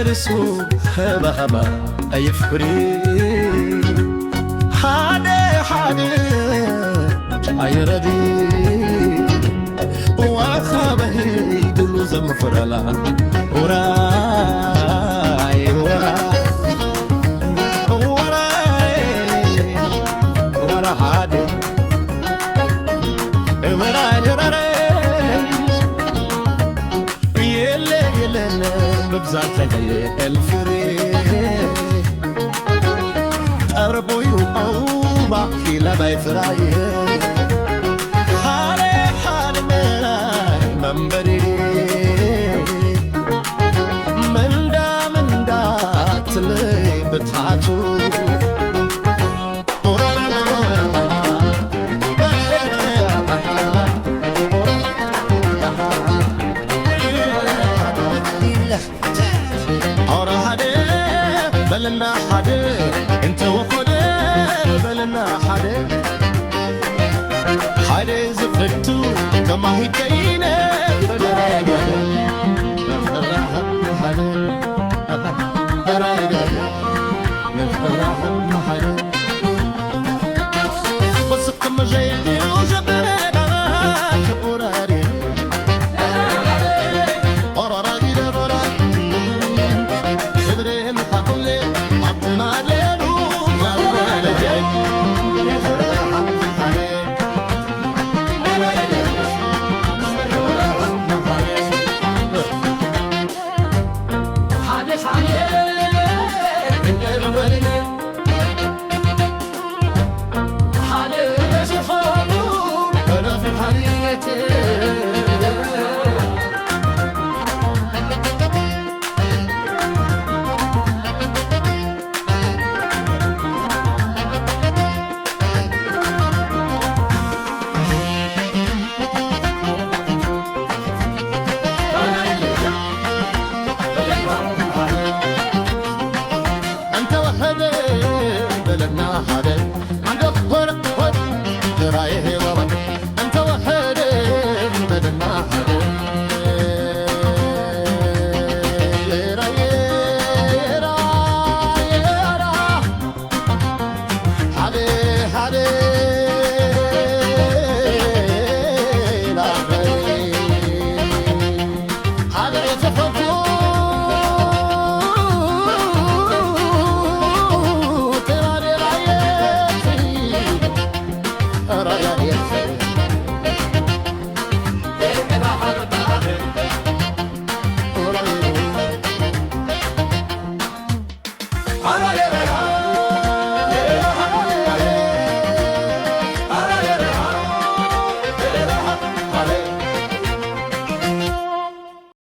ርሱ ሃባሃባ ኣየፍሪ ሓደ ሓደ ኣይረዲ ዋኻበይ ድሉ ዘምፍረላ ውራይ ውራ ውራይ ውራ ሓደ ውራይ ውራይ የለ የለን መብዛት ተገየ ኤልፍሬ ጠርቦዩ ኣውባ ኪለባይ ፍራየ ሓደ ሓደ መራይ መንበሪ መንዳ መንዳ ትለይ ብታቱ ኦረ ሓደ በልና ሓደ እንተ ወኮደ በልና ሓደ ሓደ ዝፈቱ ከማሂተይነ